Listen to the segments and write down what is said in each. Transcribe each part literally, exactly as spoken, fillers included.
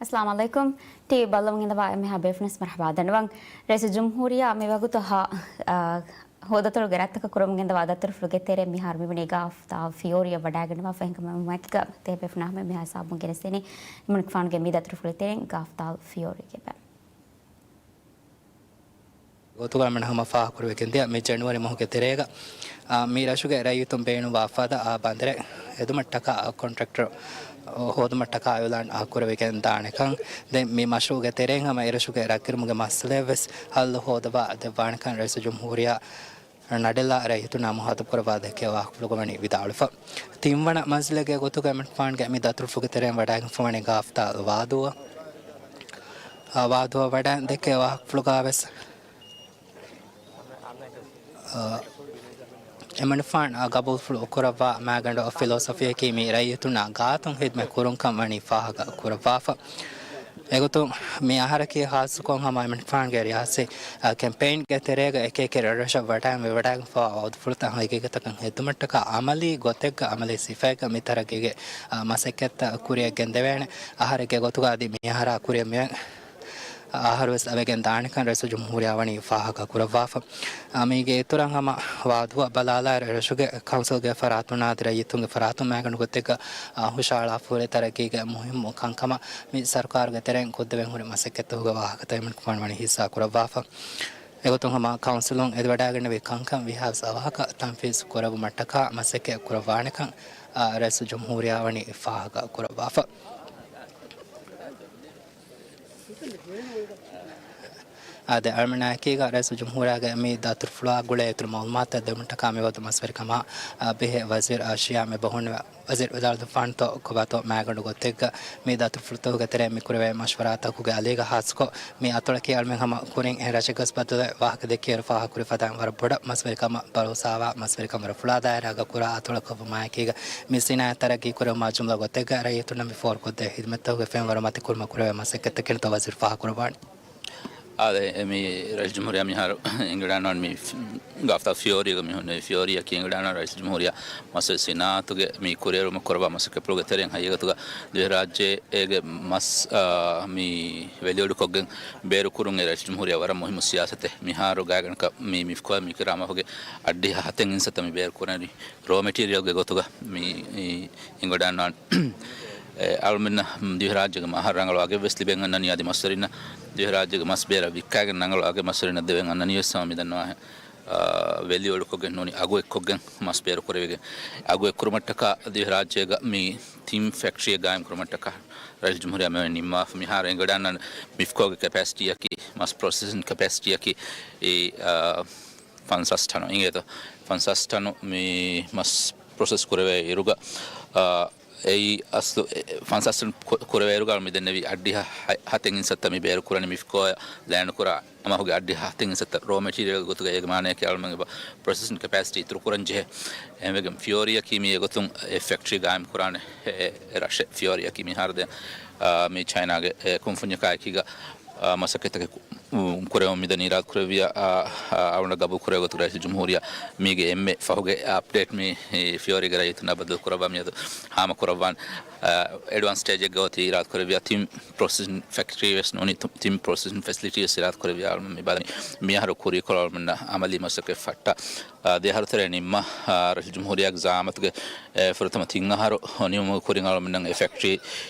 އައްސަލާމު ޢަލައިކުމް. ޓީވީ ބައްލަވަން އިންދަވާ އެންމެހާ ބޭފުޅުން މަރުޙަބާ ދަންނަވަން. ރައީސުލްޖުމްހޫރިއްޔާ މިވަގުތު ހަ-، އާ، ހޯދަތޮޅުގެ ރައްތަކަށް ކުރަމުން ގެންދަވާ ދަތުރުފުޅުގެ ތެރޭ މިހާރު މިވަނީ ގާފްތާލް ފިޔޯރިއަށް ވަޑައިގަންނަވާފަ. އެހެންކަމުން މައިކްގަ ތޭ ބޭފުޅުންނާ ހަމަ މިހާ ހިސާބުން ގެނެސްދޭނީ އެމަނިކުފާނުގެ މި ދަތުރުފުޅުގެ ތެރެއިން ގާފްތާލް ފިޔޯރިގެ ބައި. ގޮތުގަ މިނަ ހަމަ ފާހަގަކުރެވިގެން ދިޔަ މި ޖެނުއަރީ މަހުގެ ތެރޭގަ، އާ، މި ރަށުގެ ރައްޔިތުން ބޭނުންވާ ފަދަ، އާ، ބަނދަރެއް ހެދުމަށްޓަކާ، އާ، ކޮންޓްރެކްޓަރު ހޯދުމަށްޓަކާ އިއުލާން، އާ، ކުރެވިގެން ދާނެކަން. ދެން މި މަޝްރޫޢުގެ ތެރެއިން ހަމަ އެރަށުގެ ރަށްކިރުމުގެ މައްސަލައެއްވެސް ހައްލު ހޯދަވާ ދެއްވާނެކަން ރައީސުލްޖުމްހޫރިއްޔާ ނަޑެލާ ރައްޔިތުންނާ މުހާތަބުކުރައްވާ ދެއްކޭ ވާހަކަފުޅުގަ ވަނީ ވިދާޅުވެފަ. ތިންވަނަ މަންޒިލެއްގެ ގޮތުގަ އެމަނިކުފާނުގެ މި ދަތުރުފުޅުގެ ތެރެއިން ވަޑައިގެންފަވަނީ ގާފްތާލް ވާދޫއަށް. އާ، ވާދޫއަށް ވަޑައި ދެއްކޭ ވާހަކަފުޅުގަ ވެސް، އާ، އެމަނިކުފާނު، އާ، ގަބޫލުފުޅު ކުރައްވާ މާގަނޑު ފިލޯސޮފީއަކީ މި ރައްޔިތުންނާ ގާތުން ހިދުމަތް ކުރުންކަން ވަނީ ފާހަގަ ކުރައްވާފަ. އެގޮތުން މި އަހަރަކީ ޚާއްޞަކޮށް ހަމަ އެމަނިކުފާނުގެ ރިޔާސީ، އާ، ކެމްޕެއިންގެ ތެރޭގަ އެކި އެކި ރަށްރަށަށް ވަޑައިގެން ވެވަޑައިގެންފަވާ ވައުދުފުޅުތައް ހަގީގަތަކަށް ހެއްދުމަށްޓަކާ އަމަލީ ގޮތެއްގަ އަމަލީ ސިފައެއްގަ މި ތަރައްގީގެ، އާ، މަސައްކަތްތައް ކުރިއަށް ގެންދެވޭނެ. އަހަރެއްގެ ގޮތުގަ އަދި މި އަހަރާ ކުރިއަށް މިވެން އަހަރުވެސް އަވެގެން ދާނެކަން ރައީސުލްޖުމްހޫރިއްޔާ ވަނީ ފާހަގަ ކުރައްވާފަ. އާ، މީގެ އިތުރަށް ހަމަ ވާދޫއަށް ބަލާލާއިރު ރަށުގެ ކައުންސިލްގެ ފަރާތުން އަދި ރައްޔިތުންގެ ފަރާތުން މާގަނޑު ގޮތެއްގަ، އާ، ހުށަހަޅާފަ ހުރި ތަރައްގީގެ މުހިއްމު ކަންކަމަށް މި ސަރުކާރުގެ ތެރެއިން ކޮށްދެވެން ހުރި މަސައްކަތްތަކުގެ ވާހަކަތައް އެމަނިކުފާނު ވަނީ ހިއްސާ ކުރައްވާފަ. އެގޮތުން ހަމަ ކައުންސިލުން އެދިވަޑައިގެންނެވި ކަންކަން ވީހާވެސް އަވަހަކަށް ތަންފީޒު ކުރެއްވުމަށްޓަކާ މަސައްކަތް ކުރައްވާނެކަން، އާ، ރައީސުލްޖުމްހޫރިއްޔާ ވަނީ ފާހަގަ ކުރައްވާފަ. އާދެ، އަޅުމެންނާ އެކީގަ ރައީސުލްޖުމްހޫރިއްޔާގެ މި ދަތުރުފުޅާ ގުޅޭ އިތުރު މައުލޫމާތުތައް ދެވުމަށްޓަކާ މިވަގުތު މަސްވެރިކަމާ، އާ، ބެހޭ ވަޒީރު އާ، ޝިޔާމް އެބަހުންނެވި ވަޒީރު ވިދާޅުވެފާނެތޯ ކޮބާތޯ މާގަނޑު ގޮތެއްގަ މި ދަތުރުފުޅުތަކުގެ ތެރެއިން މި ކުރެވޭ މަޝްވަރާތަކުގެ އަލީގަ ހާއްސަކޮށް، މި އަތޮޅަކީ އަޅުމެން ހަމަ ކުރިން އެހެން ރަށެއްގަސް ބައްދަލުވެ ވާހަކަ ދެއްކިއިރު ފާހަގަކުރި ފަދައިން ވަރަށް ބޮޑަށް މަސްވެރިކަމަށް ބަރޯސާވާ މަސްވެރިކަންވަރަށް ފުޅާދާއިރާގަ ކުރާ އަތޮޅަކަށް ވުމާއެކީގަ، މި ސިނާއަތް ތަރައްގީ ކުރެވުމާ ޖުމްލަ ގޮތެއްގަ ރައްޔިތުންނަށް މި ފޯރުކޮށްދޭ ހިދުމަތްތަކުގެ ފެންވަރު މަތިކުރުމަށް ކުރެވޭ މަސައްކަތްތަކެއް ކިހިނެއްތޯ ވަޒީރު ފާހަގަކުރައްވާނެ. އާދެ، މި ރައީސް ޖުމްހޫރިއްޔާ މިހާރު އެނގިވަޑައިގަންނަވާނެ މި ގާފްތާލް ފިޔޯރީގަ މި ހުންނެވި ފިޔޯރީއަކީ އެނގިވަޑައިގަންނަވާނެ ރައީސް ޖުމްހޫރިއްޔާ މަސް ސިނާއަތުގެ މި ކުރިއެރުމަށް ކުރައްވާ މަސައްކަތްޕުޅުގެ ތެރެއިން ހަގީގަތުގަ ދިވެހިރާއްޖޭގެ މަސް، އާ، މި ވެލިއެޑުކޮށްގެން ބޭރުކުރުން އެ ރައީސް ޖުމްހޫރިއްޔާ ވަރަށް މުހިއްމު ސިޔާސަތެއް. މިހާރު ގާތްގަނޑަކަށް މި މިފްކޯއާ މިކިރާ މަހުގެ އަށްޑިހަ ހަތެއް އިންސައްތަ މި ބޭރުކުރަނީ ރޯ މެޓީރިއަލްގެ ގޮތުގަ މި އެނގިވަޑައިގަންނަވާނެ. އެ، އަޅުމެންނަށް ދިވެހިރާއްޖޭގެ އަހަރު ރަނގަޅު އަގެއްވެސް ލިބެން އަންނަނީ، އަދި މަސްވެރިންނަށް ދިވެހިރާއްޖޭގެ މަސް ބޭރަށް ވިއްކާގެން ރަނގަޅު އަގެއް މަސްވެރިންނަށް ދެވެން އަންނަނީ ވެސް ހަމަ މިދަންނަވާހެން. އާ، ވެލިއު އެޑުކޮށްގެން ނޫނީ އަގު އެއްކޮށްގެން މަސް ބޭރު ކުރެވިގެން، އަގު އެއްކުރުމަށްޓަކާ ދިވެހިރާއްޖޭގަ މި ތިން ފެކްޓްރީއެއް ގާއިމް ކުރުމަށްޓަކާ ރައީސް ޖުމްހޫރިއްޔާ މިވަނީ ނިންމާފަ. މިހާރު އެނގިވަޑައިގަންނަވާނެ މިފްކޯގެ ކެޕޭސިޓީއަކީ، މަސް ޕްރޮސެސިން ކެޕޭސިޓީއަކީ، އާ، ފަންސާސް ޓަނު އިނގޭތޯ. ފަންސާސް ޓަނު މި މަސް ޕްރޮސެސް ކުރެވޭ އިރުގަ، އާ، އެއީ އަސްލު، އެ، ފަންސާސް ޓަނު ކު-، ކުރެވޭ އިރުގަ މި ދެންނެވި އަށްޑިހަ ހަ-، ހަތެއް އިންސައްތަ މި ބޭރު ކުރަނީ މިފްކޯއަށް ލޭންޑް ކުރާ މަހުގެ އަށްޑިހަ ހަތެއް އިންސައްތަ ރޯ މެޓީރިއަލް ގޮތުގަ. އޭގެ މާނައަކީ އަޅުމެން އެބަ ޕްރޮސެސިން ކެޕޭސިޓީ އިތުރު ކުރަން ޖެހޭ. އެހެންވެގެން ފިޔޯރީއަކީ މި އެގޮތުން އެ ފެކްޓްރީ ގާއިމް ކުރާނެ އެ، އެ ރަށެއް. ފިޔޯރީއަކީ މިހާރު ދެން، އާ، މި ޗައިނާގެ އެ ކުންފުންޏަކާ އެކީގަ، އާ، މަސައްކަތްތަކެއް ކު-، ކުރެވުން މިދަނީ އިރާދަ ކުރެއްވިޔާ، އާ، އާ، އަޅުގަނޑަށް ގަބޫލު ކުރެވޭ ގޮތުގަ ރައީސް ޖުމްހޫރިއްޔާ މީގެ އެންމެ ފަހުގެ އަޕްޑޭޓް މި ފިޔޯރީގެ ރައްޔިތުންނާ ބައްދަލު ކުރައްވާ މިއަދު ހާމަ ކުރައްވާން. އެޑްވާންސް ސްޓޭޖެއްގަ އޮތީ އިރާދަ ކުރެއްވިޔާ ތިން ޕްރޮސެސިން ފެކްޓްރީ ވެސް ނޫނީ ތި-، ތިން ޕްރޮސެސިން ފެސިލިޓީ ވެސް އިރާދަ ކުރެއްވިޔާ އަޅުމެން މި ބަލަނީ. މިއަހަރު ކުރީކޮޅު އަޅުމެންނަށް އަމަލީ މަސައްކަތް ފައްޓާ، އާ، ދެއަހަރު ތެރޭ ނިންމާ، އާ، ރައީސް ޖުމްހޫރިއްޔާގެ ޒައާމަތުގެ، އެ، ފުރަތަމަ ތިން އަހަރު ނިމުމުގެ ކުރިން އަޅުމެންނަށް އެ ފެކްޓްރީ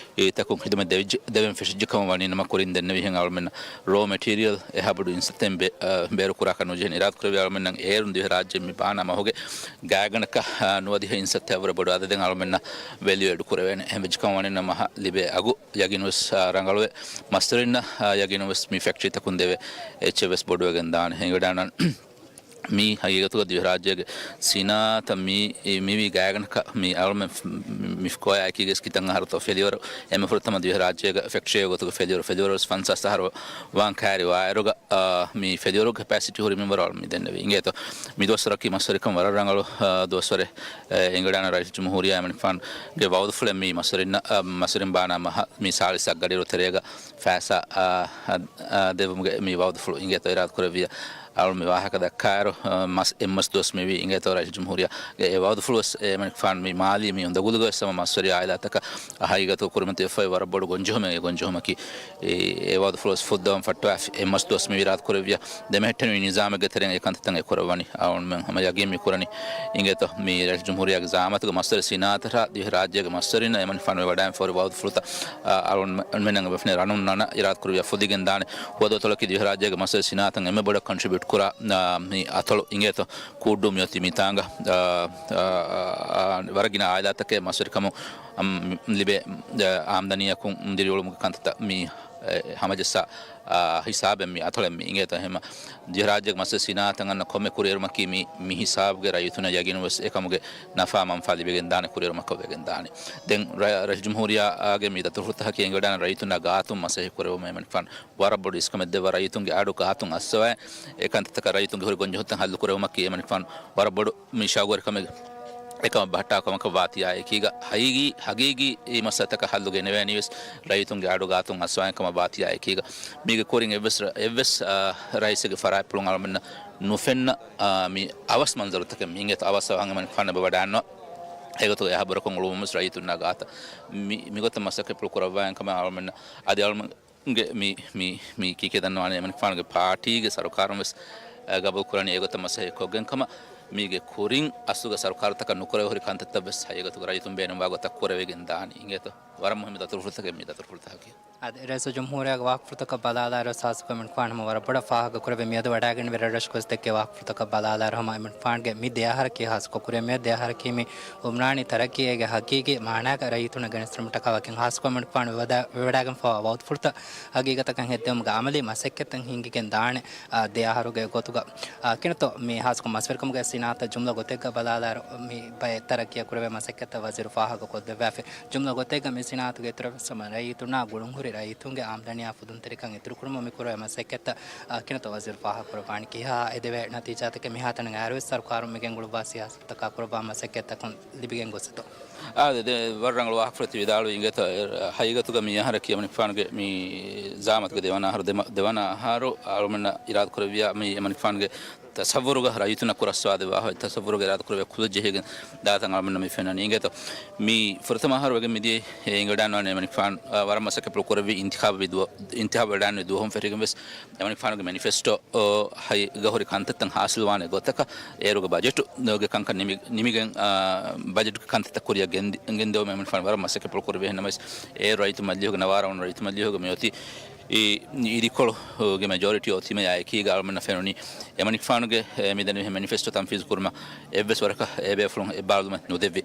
ތަކުން ހިދުމަތް ދެވިއްޖެ-، ދެވެން ފެށިއްޖެ ކަމަށް ވަނީ ނަމަ ކުރިން ދެންނެވިހެން އަޅުމެންނަށް ރޯ މެޓީރިއަލް އެހާ ބޮޑު އިންސައްތައެއް ބޭ-، އަ، ބޭރުކުރާކަށް ނުޖެހެން އިރާދަކުރެއްވި އަޅުމެންނަށް އޭރުން ދިވެހިރާއްޖެ މި ބާނާ މަހުގެ ގާތްގަނޑަކަށް، އަ، ނުވަދިހަ އިންސައްތައަށްވުރެ ބޮޑު އަދަދެއް އަޅުމެންނަށް ވެލިއު އެޑް ކުރެވޭނެ. އެހެން ވެއްޖެ ކަމަށް ވަނީ ނަމަ މަހަށް ލިބޭ އަގު ޔަގީނުވެސް، އަ، ރަނގަޅުވެ. މަސްތުރިންނަށް، އަ، ޔަގީނުވެސް މި ފެކްޓްރީ ތަކުން ދެވޭ އެއްޗެއްވެސް ބޮޑުވެގެން ދާނެ. އެނގިވަޑައިގަންނަން. މީ ހަގީގަތުގަ ދިވެހިރާއްޖޭގެ ސިނާއަތަށް މީ، މިވީ ގާތްގަނޑަކަށް މި އަޅުމެން މި-، މިފްކޯއާ އެކީގަ ކިތަން އަހަރުތޯ ފެލިވަރު އެންމެ ފުރަތަމަ ދިވެހިރާއްޖޭގެ ފެކްޓްރީއެއް ގޮތުގަ ފެލިވަރު، ފެލިވަރުވެސް ފަންސާސް އަހަރު ވާން ކައިރި ވާއިރުގަ، އާ، މި ފެލިވަރުގެ ކެޕޭސިޓީ ހުރި މިންވަރު އަޅުމެން ދެންނެވީ. އިނގޭތޯ، މި ދުވަސްވަރަކީ މަސްވެރިކަން ވަރަށް ރަނގަޅު، އާ، ދުވަސްވަރެއް، އެ، އެނގިވަޑައިގަންނަވާ ރައީސް ޖުމްހޫރިއްޔާ އެމަނިކުފާނުގެ ވައުދުފުޅެއް މި މަސްވެރިންނަށް، އާ، މަސްވެރިން ބާނާ މަހަށް މި ސާޅީސް އަށް ގަޑިއިރު ތެރޭގަ ފައިސާ، އާ، އާ، ދެއްވުމުގެ މި ވައުދުފުޅު އިނގޭތޯ އިރާދަ ކުރެއްވިޔާ. އަޅު މި ވާހަކަ ދައްކާއިރު، އަ، މަސް، އެއްމަސް ދުވަސް މިވީ އިނގޭތޯ ރައީސުލްޖުމްހޫރިއްޔާގެ އެ ވައުދުފުޅުވެސް އެ މަނިކުފާނު މި މާލީ މި އުނދަގުލުގަވެސް ހަމަ މަސްވެރި އާއިލާތަކަށް ހަގީގަތު ކުރިމަތިވެފައި ވަރަށް ބޮޑު ގޮންޖެހުމެއް. އެ ގޮންޖެހުމަކީ އެ، އެ ވައުދުފުޅުވެސް ފުއްދަވަން ފައްޓަވާފި. އެއްމަސް ދުވަސް މި އިރާދަކުރެއްވިޔާ ދެމެހެއްޓެނިވި ނިޒާމެއްގެ ތެރެއިން އެ ކަންތައްތައް އެ ކުރައްވަނީ. އަޅުގަނޑުމެން ހަމަ ޔަގީން މި ކުރަނީ އިނގޭތޯ މި ރައީސުލްޖުމްހޫރިއްޔާގެ ޒައާމާތުގެ މަސްވެރި ސިނާއަތަށް ދިވެހިރާއްޖޭގެ މަސްވެރިންނަށް އެ މަނިކުފާނު ވެވަޑައިގެންފަ ހުރި ވައުދުފުޅުތައް، އަ، އަޅުގަނޑުމެންނަށް އެބަފެނޭ ރަނުން ނަނަ އިރާދަކުރެއްވިޔާ ފުދިގެން ދާނެ. ހުވަދު އަތޮޅަކީ ދިވެހިރާއްޖޭގެ މަސްވެރި ސިނާއަތަށް އެންމެ ބޮޑަށް ކޮންޓްރިބިއުޓް ކުރާ، އާ، މި އަތޮޅު އިނގޭތޯ ކޫއްޑޫ މިއޮތީ މިތާނގަ، އާ، އާ، އާ، ވަރަށް ގިނަ އާއިލާތަކެއް މަސްވެރިކަމުން، އަމް، ލިބޭ، އާ، އާމްދަނީއަކުން ދިރިއުޅުމުގެ ކަންތައްތައް މި، އެ، ހަމަޖައްސާ، އާ، ހިސާބެއް މި އަތޮޅެއް މި އިނގޭތޯ. އެހެންމަ ދިވެހިރާއްޖޭގެ މަސްވެރި ސިނާއަތަށް އަންނަ ކޮންމެ ކުރިއެރުމަކީ މި، މި ހިސާބުގެ ރައްޔިތުންނަށް ޔަގީނުވެސް އެކަމުގެ ނަފާ މަންފާ ލިބިގެން ދާނެ ކުރިއެރުމަކަށް ވެގެން ދާނެ. ދެން ރަ-، ރައީސުލްޖުމްހޫރިއްޔާގެ މި ދަތުރުފުޅުތަކަކީ އެނގިވަޑާނެ ރައްޔިތުންނާ ގާތުން މަސައްކަތް ކުރެވުމަށް އެމަނިކުފާނު ވަރަށް ބޮޑު އިސްކަމެއް ދެއްވާ ރައްޔިތުންގެ އަޑު ގާތުން އައްސަވައި، އެ ކަންތައްތަކަށް ރައްޔިތުންގެ ހުރި ގޮންޖެހުންތައް ހައްލު ކުރެވުމަކީ އެމަނިކުފާނު ވަރަށް ބޮޑު މި ޝައުގުވެރިކަމެއް އެކަމަށް ބަހައްޓާ ކަމަކަށް ވާތީ އާއެކީގަ ހަގީގީ، ހަގީގީ މައްސަލަތަކަށް ހައްލު ގެނެވޭނީވެސް ރައްޔިތުންގެ އަޑު ގާތުން އައްސަވައި ކަމަށް ވާތީ އާއެކީގަ. މީގެ ކުރިން އެއްވެސް ރަ-، އެއްވެސް، އާ، ރައީސެއްގެ ފަރާތްޕުޅުން އަޅުމެންނަށް ނުފެންނަ، އާ، މި އަވަސް މަންޒަރުތަކެއް މި އިނގޭތޯ އަވަސް އަވަހަށް އެމަނިކުފާނު އެބަ ވަޑާންނަ އެގޮތުގަ އެހާ ބުރަކޮށް އުޅުމުންވެސް ރައްޔިތުންނާ ގާތަށް މި، މިގޮތަށް މަސައްކަތްޕުޅު ކުރައްވާ ކަމަށް އަޅުމެންނަށް އަދި އަޅުމެން ގެ މި، މި، މި ކީކޭ ދަންނަވާނެ އެމަނިކުފާނުގެ ޕާޓީގެ ސަރުކާރުން ވެސް، އަ، ގަބޫލު ކުރަނީ އެގޮތަށް މަސައްކަތް ކޮށްގެން ކަމަށް. މީގެ ކުރިން އަސްލުގަ ސަރުކާރުތަކަށް ނުކުރެވޭ ހުރި ކަންތައްތައް ވެސް ހަގީގަތުގަ ރައްޔިތުން ބޭނުންވާ ގޮތަށް ކުރެވިގެން ދާނީ އިނގޭތޯ. ވަރަށް މުހިއްމު ދަތުރުފުޅުތަކެއް މި ދަތުރުފުޅުތަކަކީ. އަދި ރައީސުލްޖުމްހޫރިއްޔާގެ ވާހަކަފުޅުތަކަށް ބަލާލާއިރު ހާއްސަކޮށް އެމަނިކުފާނު ހަމަ ވަރަށް ބޮޑަށް ފާހަގަ ކުރެއްވި މިއަދު ވަޑައިގެން ވެރި ރަށަކު ވެސް ދެއްކޭ ވާހަކަފުޅުތަކަށް ބަލާލާއިރު ހަމަ އެމަނިކުފާނުގެ މި ދެ އަހަރަކީ ހާއްސަކޮށް ކުރިއަށް މިއަދު ދެ އަހަރަކީ މި އުމްރާނީ ތަރައްގީގެ ހަގީގީ މާނާގަ ރައްޔިތުންނަށް ގެނެސްދިނުމަށްޓަކާ ވަކިން ހާއްސަކޮށް އެމަނިކުފާނު ވެވަޑަ-، ވެވަޑައިގެންފަވާ ވައުދުފުޅުތައް ހަގީގަތަކަށް ހެއްދެވުމުގެ އަމަލީ މަސައްކަތްތައް ހިނގިގެން ދާނެ، އާ، ދެ އަހަރުގެ ގޮތުގަ. އާ، ކިނަތޯ މި ހާއްސަކޮށް މަސްވެރިކަމުގެ ސިނާއަތަށް ޖުމްލަ ގޮތެއްގަ ބަލާލާއިރު މި ބައެއް ތަރައްގީއަށް ކުރެވޭ މަސައްކަތްތައް ވަޒީރު ފާހަގަކޮށްދެއްވާފި. ޖުމްލަ ގޮތެއްގަ މި ސިނާއަތުގެ އިތުރަށް ވެސް ހަމަ ރައްޔިތުންނާ ގުޅުންހުރި ރައްޔިތުންގެ އާމްދަނީއާ ފުދުންތެރިކަން އިތުރުކުރުމަށް މި ކުރެވޭ މަސައްކަތްތައް، އާ، ކިނަތޯ ވަޒީރު ފާހަގަކުރައްވާނީ ކިހާ އެދެވޭ ނަތީޖާތަކެއް މިހާތަނަށް އައިރުވެސް ސަރުކާރުން މިގެންގުޅުއްވާ ސިޔާސަތުތަކާ ކުރައްވާ މަސައްކަތްތަކުން ލިބިގެން ގޮސްފިތޯ؟ އާ، ދެ، ދެ، ވަރަށް ރަނގަޅު ވާހަކަފުޅެއް ތި ވިދާޅުވީ އިނގޭތޯ، އެ، ހަގީގަތުގަ މި އަހަރަކީ އެމަނިކުފާނުގެ މި ޒައާމަތުގެ ދެވަނަ އަހަރު، ދެމަ-، ދެވަނަ އަހަރު އަޅުމެންނަށް އިރާދަކުރެއްވިޔާ މި އެމަނިކުފާނުގެ ތަސައްވުރުގަ ރައްޔިތުންނަށް ކުރައްސަވާދެއްވާފަ، ތަސައްވުރުގަ އިރާދަކުރެވޭ ކުލަ ޖެހިގެން ދާތަން އަޅުމެންނަށް މި ފެންނަނީ. އިނގޭތޯ، މި ފުރަތަމަ އަހަރު ވެގެން މިދިޔައީ އެ އެނގިވަޑައިގަންނަވާނެ އެމަނިކުފާނު، އާ، ވަރަށް މަސައްކަތްޕުޅު ކުރެއްވި އިންތިޚާބު ވެ ދުވަ-، އިންތިޚާބު ވެވަޑައިގެންނެވި ދުވަހުން ފެށިގެން ވެސް އެމަނިކުފާނުގެ މެނިފެސްޓޯ، އާ، ހައިގަ ހުރި ކަންތައްތައް ހާސިލްވާނެ ގޮތަކަށް އޭރުގެ ބަޖެޓުގެ ކަންކަން ނިމި-، ނިމިގެން، އާ، ބަޖެޓުގެ ކަންތައްތައް ކުރިއަށް ގެންދި-، ގެންދެވުމަށް އެމަނިކުފާނު ވަރަށް މަސައްކަތްޕުޅު ކުރެއްވި. އެހެންނަމަވެސް އޭރު ރައްޔިތު މަޖިލީހުގެ ނަވާރަ ވަނު ރައްޔިތު މަޖިލީހުގެ މިއޮތީ އި-، އިރިކޮޅުގެ މެޖޯރިޓީ އޮތީމަ އެކީގަ އަޅުމެންނަށް ފެނުނީ އެމަނިކުފާނުގެ، އެ، މިދެންނެވި މެނިފެސްޓޯ ތަންފީޒު ކުރުމަށް އެއްވެސް ވަރަކަށް އެ ބޭފުޅުން އެއްބާރުލުމެއް ނުދެއްވި.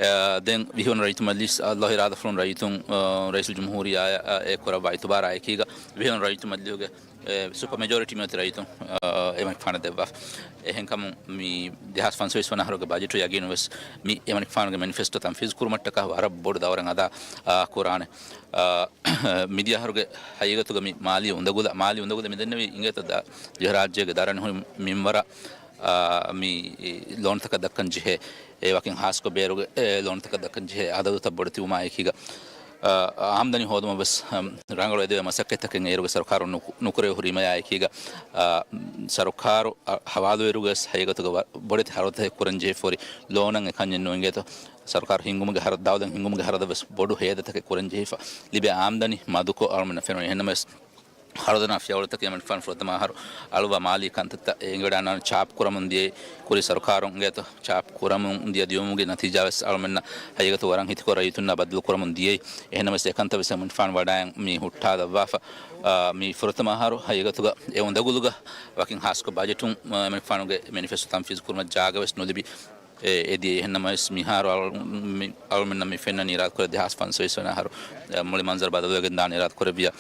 އެ، ދެން ވިހިވަނަ ރައްޔިތު މަޖިލީސް އަށް އިރާދަފުޅުން ރައްޔިތުން، އަ، ރައީސުލްޖުމްހޫރިއްޔާއަށް، އަ، އެ ކުރައްވާ އިތުބާރާ އެކީގަ ވިހިވަނަ ރައްޔިތު މަޖިލީހުގެ، އެ، ސުޕަ މެޖޯރިޓީ މިއޮތީ ރައްޔިތުން، އަ، އެމަނިކުފާނަށް ދެއްވާފަ. އެހެންކަމުން މި ދެހާސް ފަންސަވީސް ވަނަ އަހަރުގެ ބަޖެޓު ޔަގީނުވެސް މި އެމަނިކުފާނުގެ މެނިފެސްޓޯ ތަންފީޒު ކުރުމަށްޓަކާ ވަރަށް ބޮޑު ދައުރެއް އަދާ، އާ، ކުރާނެ. އާ، މިދިޔަ އަހަރުގެ ހަގީގަތުގަ މި މާލީ އުނދަގުލަށް، މާލީ އުނދަގުލަށް މިދެންނެވީ އިނގޭތޯ ދަ-، ދިވެހިރާއްޖޭގެ ދަރަނި ހުރި މިންވަރަށް، އާ، މި ލޯނުތަކަށް ދައްކަން ޖެހޭ، އެ ވަކިން ހާއްސަކޮށް ބޭރުގެ، އެ، ލޯނުތަކަށް ދައްކަން ޖެހޭ އަދަދުތައް ބޮޑެތިވުމާ އެކީގަ، އާ، އާމްދަނީ ހޯދުމަށް ވެސް، އަމް، ރަނގަޅު އެދެވޭ މަސައްކަތްތަކެއް އޭރުގެ ސަރުކާރުން ނުކު-، ނުކުރެވި ހުރީމަޔާ އެކީގަ، އާ، ސަރުކާރު، އަ، ހަވާލުވެރިވެރުގަ ވެސް ހަގީގަތުގަ ވަ-، ބޮޑެތި ހަރަދުތަކެއް ކުރަން ޖެހިފަ ހުރި ލޯނަށް އެކަންޏެއް ނޫން އިނގޭތޯ. ސަރުކާރު ހިންގުމުގެ ހަރަދު، ދައުލަތް ހިންގުމުގެ ހަރަދަށް ވެސް ބޮޑު ހޭދަތަކެއް ކުރަން ޖެހިފަ ލިބޭ އާމްދަނީ މަދުކޮށް އަޅުމެންނަށް ފެނުނީ. އެހެންނަމަވެސް، ހަރަދުންނާ ފިޔަވަޅުތަކެއް އެމަނިކުފާނު ފުރަތަމަ އަހަރު އަޅުވާ މާލީ ކަންތައްތައް އެނގިވަޑައިގަންނަވާނެ ޗާޕް ކުރަމުން ދިޔައީ ކުރީ ސަރުކާރުން އިނގޭތޯ. ޗާޕް ކުރަމުން ދިޔަ ދިޔުމުގެ ނަތީޖާ ވެސް އަޅުމެންނަށް ހަގީގަތު ވަރަށް ހިތިކޮށް ރައްޔިތުންނާ ބައްދަލު ކުރަމުން ދިޔައީ. އެހެންނަމަވެސް އެކަންތައް ވެސް އެމަނިކުފާނު ވަޑައިގެން މި ހުއްޓާލައްވާފަ. އާ، މި ފުރަތަމަ އަހަރު ހަގީގަތުގަ އެ އުނދަގުލުގަ ވަކިން ހާއްސަކޮށް ބަޖެޓުން، އާ، އެމަނިކުފާނުގެ މެނިފެސްޓޯ ތަންފީޒު ކުރުމަށް ޖާގަ ވެސް ނުލިބި އެ، އެދިޔަ. އެހެންނަމަވެސް މިހާރު އަޅު-، މި-، އަޅުމެންނަށް މި ފެންނަނީ އިރާދަކުރެއްވި ދެހާސް ފަންސަވީސް ވަނަ އަހަރު، އެ، މުޅި މަންޒަރު ބަދަލުވެގެން ދާނެ އިރާދަކުރެއްވިޔާ،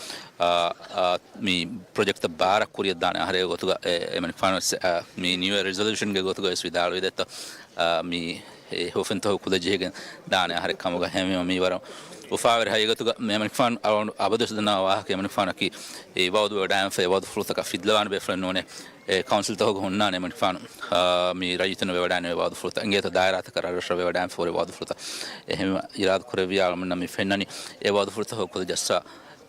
އާ، އާ، މި ޕްރޮޖެކްޓްތައް ބާރަށް ކުރިއަށް ދާނެ އަހަރެއް ގޮތުގަ އެ، އެމަނިކުފާނު ވެސް، އާ، މި ނިއު އިޔާ ރިޒޮލޫޝަންގެ ގޮތުގަ ވެސް ވިދާޅުވި ދެއްތޯ، އާ، މި އެ ހުވަފެންތަކުގެ ކުލަ ޖެހިގެން ދާނެ އަހަރެއް ކަމުގަ. ހެންވީމަ މީ ވަރަށް އުފާވެރި ހަގީގަތުގަ އެމަނިކުފާނު އަޅުގަނޑު އަބަދުވެސް ދަންނަވާ ވާހަކަ އެމަނިކުފާނަކީ އެ ވައުދު ވެވަޑައިގެންފަ އެ ވައުދުފުޅުތަކަށް ފިއްލަވާނެ ބޭފުޅެއް ނޫނޭ. އެ ކައުންސިލްތަކުގަ ހުންނާނެ އެމަނިކުފާނު، އާ، މި ރައްޔިތުންނަށް ވެވަޑައިގެންނެވި ވައުދުފުޅުތައް އިނގޭތޯ ދާއިރާތަކަށް ރަށްރަށަށް ވެވަޑައިގެންފަ ހުރި ވައުދުފުޅުތައް. އެހެން އިރާދަ ކުރެއްވިޔާ އަޅުމެންނަށް މި ފެންނަނީ އެ ވައުދުފުޅުތަކުގެ ކުލަ ޖައްސާ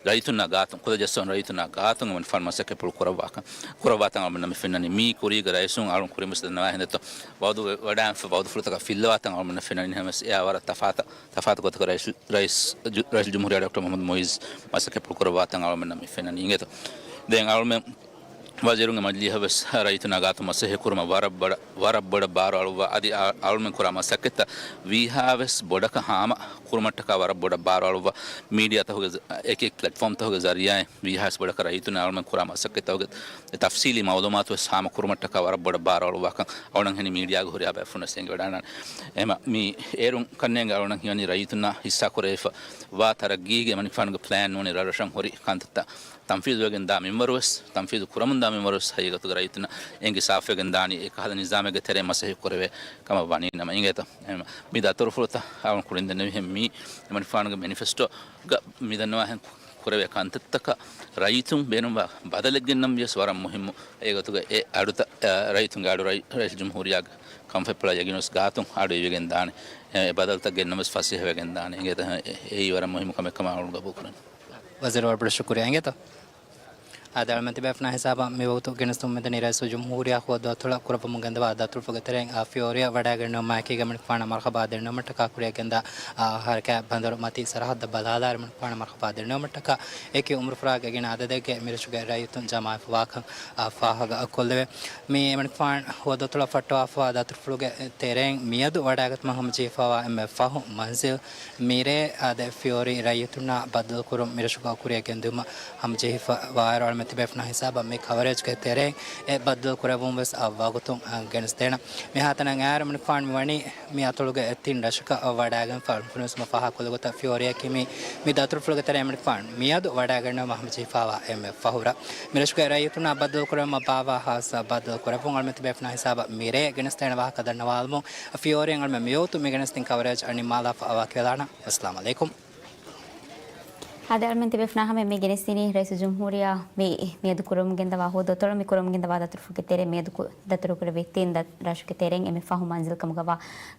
ރައްޔިތުންނާ ގާތުން، ކުލަޖައްސަވަން ރައްޔިތުންނާ ގާތުން އެމަނިކުފާނު މަސައްކަތްޕުޅު ކުރައްވާކަން، ކުރައްވާތަން އަޅުމެންނަށް މި ފެންނަނީ. މީ ކުރީގަ ރައީސުން އަޅުން ކުރިންވެސް ދަންނަވާ ހިނދެއްތޯ، ވައުދު ވެ-، ވަޑާންފަ ވައުދުފުޅުތަކަށް ފިއްލަވާތަން އަޅުމެންނަށް ފެންނަނީ. ހަމަ އެއާ ވަރަށް ތަފާތަށް، ތަފާތު ގޮތަކަށް ރައީސް، ރައީސް، ރައީސް ޖުމްހޫރިއްޔާ ޑޮކްޓަރ މުހައްމަދު މުއިއްޒު މަސައްކަތްޕުޅު ކުރައްވާތަން އަޅުމެންނަށް މި ފެންނަނީ. އިނގޭތޯ؟ ދެން އަޅުމެން ވަޒީރުންގެ މަޖިލީހަށް ވެސް ރައްޔިތުންނާ ގާތުން މަސައްކަތް ކުރުމަށް ވަރަށް ބޮޑަށް، ވަރަށް ބޮޑަށް ބާރު އަޅުއްވާ. އަދި އަ-، އަޅުމެން ކުރާ މަސައްކަތްތައް ވީހާވެސް ބޮޑަކަށް ހާމަ ކުރުމަށްޓަކާ ވަރަށް ބޮޑަށް ބާރު އަޅުއްވާ. މީޑިއާތަކުގެ ޒަ-، އެކި ޕްލެޓްފޯމްތަކުގެ ޒަރީއާއިން ވީހާވެސް ބޮޑަކަށް ރައްޔިތުންނާ އަޅުމެން ކުރާ މަސައްކަތްތަކުގެ ތަފްސީލީ މައުލޫމާތުވެސް ހާމަ ކުރުމަށްޓަކާ ވަރަށް ބޮޑަށް ބާރު އަޅުއްވާކަން އަޅުގަނޑު ހެނި މީޑިއާގެ ހުރިހާ ބޭފުޅުންނަށް އެނގިވަޑައިގަންނާނެ. އެހެމަ މި އޭރުން ކަންނޭނގެ އަޅުގަނޑަށް ހީވަނީ ރައްޔިތުންނާ ހިއްސާ ކުރެވިފަ ވާ ތަރައްގީގެ އެމަނިކުފާނުގެ ޕްލޭން ނޫނީ ރަށްރަށަށް ހުރި ކަންތައްތައް ތަންފީޒުވެގެން ދާ މިންވަރުވެސް، ތަންފީޒު ކުރަމުންދާ މިންވަރުވެސް ހަގީގަތުގަ ރައްޔިތުންނަށް އެނގި ސާފުވެގެން ދާނީ އެ ކަހަލަ ނިޒާމެއްގެ ތެރެއިން މަސައްކަތް ކުރެވޭ ކަމަށް ވަނީ ނަމަ. އިނގޭތަ؟ އެހެން މި ދަތުރުފުޅުތައް އަޅުން ކުރިން ދެންނެވިހެން މީ އެމަނިކުފާނުގެ މެނިފެސްޓޯގަ މި ދަންނަވާހެން ކުރެވޭ ކަންތައްތަކަށް ރައްޔިތުން ބޭނުންވާ ބަދަލެއް ގެންނަން ވިޔަސް ވަރަށް މުހިއްމު. އެގޮތުގަ އެ އަޑުތައް، އަ، ރައްޔިތުންގެ އަޑު ރައި-، ރައީސް ޖުމްހޫރިއްޔާގެ ކަންފަތްޕުޅާ ޔަގީނުވެސް ގާތުން އަޑު އިވިގެން ދާނެ. އެ ބަދަލުތައް ގެންނަން ވެސް ފަސޭހަވެގެން ދާނެ. އިނގޭތަ؟ އެ-، އެއީ ވަރަށް މުހިއްމު ކަމެއް ކަމަށް އަޅުން ގަބޫލުކުރަން. ވަޒީރު ވަރަށް ބޮޑަށް ޝުކުރިއްޔާ. އިނގޭތަ؟ އާދެ، އަޅުމެން ތިބޭފުޅުންނާ ހިސާބަށް މި ވަގުތު ގެނެސްދިނުމަށް މިދަނީ ރައީސުލްޖުމްހޫރިއްޔާ ހުވަދު އަތޮޅަށް ކުރައްވަމުން ގެންދަވާ ދަތުރުފުޅުގެ ތެރެއިން އާ ފިޔޯރިއަށް ވަޑައިގެންނެވުމާއެކީގަ އެމަނިކުފާނަށް މަރުހަބާ ދެންނެވުމަށްޓަކާ ކުރިއަށް ގެންދާ، އާ، ހަރަކާތް ބަނދަރު މަތީ ސަރަހައްދަށް ބަލާލާއިރު އެމަނިކުފާނަށް މަރުހަބާ ދެންނެވުމަށްޓަކާ އެކި އުމުރުފުރާގެ ގިނަ އަދަދެއްގެ މިރަށުގެ ރައްޔިތުން ޖަމާވެފަވާކަން، އާ، ފާހަގަ ކޮށްލެވޭ. މި އެމަނިކުފާނު ހުވަދު އަތޮޅަށް ފައްޓަވާފަވާ ދަތުރުފުޅުގެ ތެރެއިން މިއަދު ވަޑައިގަތުމަށް ހަމަޖެހިފައިވާ އެންމެ ފަހު މަންޒިލް މިރޭ އާދެ ފިޔޯރި ރައްޔިތުންނާ ބައްދަލުކުރުން މިރަށުގަ ކުރިއަށް ގެންދިއުމަށް ހަމަޖެހިފަ ވާއިރު، އަޅުމެން ތިބޭފުޅުންނާ ހިސާބަށް މި ކަވަރޭޖްގެ ތެރެއިން އެ ބައްދަލު ކުރެއްވުން ވެސް އަށް ވަގުތުން ގެނެސްދޭނަން. މިހާތަނަށް އައިއިރު އެމަނިކުފާނު މި ވަނީ މި އަތޮޅުގެ އެ ތިން ރަށަކަށް ވަޑައިގެންފަ. އަޅުން ފުނިވެސް ފާހަގަކޮށްލި ގޮތަށް ފިޔޯރިއަކީ މި، މި ދަތުރުފުޅުގެ ތެރެއިން އެމަނިކުފާނު މިއަދު ވަޑައިގެންނެވުމަށް ހަމަޖެހިފައިވާ އެންމެ ފަހު ރަށް. މިރަށުގެ ރައްޔިތުންނާ ބައްދަލުކުރެވުމަށް ބާއްވާ ހާއްސަ ބައްދަލު ކުރެއްވުން. އަޅުމެން ތިބޭފުޅުންނާ ހިސާބަށް މިރޭ ގެނެސްދޭނެ ވާހަކަ ދަންނަވާލަމުން، ފިޔޯރިއަށް އަޅުމެން މިވަގުތު މި ގެނެސްދިން ކަވަރޭޖް ނިންމާލާފަ ވަކިވެލާނަން. އައްސަލާމު ޢަލައިކުމް. އާދެ، އަޅުމެން ތިބޭފުޅުންނާ ހަމައަށް މި ގެނެސްދިނީ ރައީސުލްޖުމްހޫރިއްޔާ މި، މިއަދު ކުރަމުން ގެންދަވާ ހުވަދު އަތޮޅަށް މި ކުރަމުން ގެންދަވާ ދަތުރުފުޅުގެ ތެރެއިން މިއަދު ކު-، ދަތުރުކުރެއްވި ތިން ދަ-، ރަށުގެ ތެރެއިން އެންމެ ފަހު މަންޒިލް ކަމުގަވާ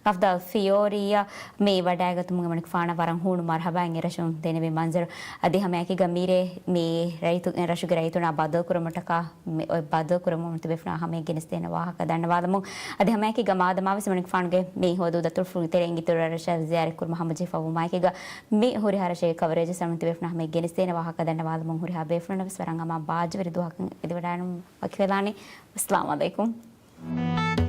ކަފްދާލް ފިޔޯރިއަށް މި ވަޑައިގަތުމުގެ އެމަނިކުފާނަށް ވަރަށް ހޫނު މަރުހަބާއެއް އެ ރަށުން ދެނެވި މަންޒަރު. އަދި ހަމައެކީގަ މިރޭ މި ރައްޔިތު-، ރަށުގެ ރައްޔިތުންނާ ބައްދަލުކުރުމަށްޓަކާ މި އޮތް ބައްދަލުކުރަމުން ތިބޭފުޅުންނާ ހަމައަށް ގެނެސްދޭނެ ވާހަކަ ދަންނަވާލަމުން. އަދި ހަމައެކީގަ މާދަމާވެސް އެމަނިކުފާނުގެ މި ހުވަދު ދަތުރުފުޅުގެ ތެރެއިން އިތުރު ރަށަށް ޒިޔާރަތް ކުރުމަށް ހަމަޖެހިފައިވުމާއެކީގަ މި ހުރިހާ ރަށެއްގެ ކަވަރޭޖް އަޅުމެން ތިބޭފުޅުންނާ ހަމައަށް ގެނެސްދޭނެ ވާހަކަ ދަންނަވާލަމުން ހުރިހާ ބޭފުޅުންނަށް ވެސް ވަރަށް އަމާން ބާއްޖަވެރި ދުވަހަކަށް އެދިވަޑައިގަންނަވަން ވަކިވެލާނެ. އައްސަލާމު ޢަލައިކުމް.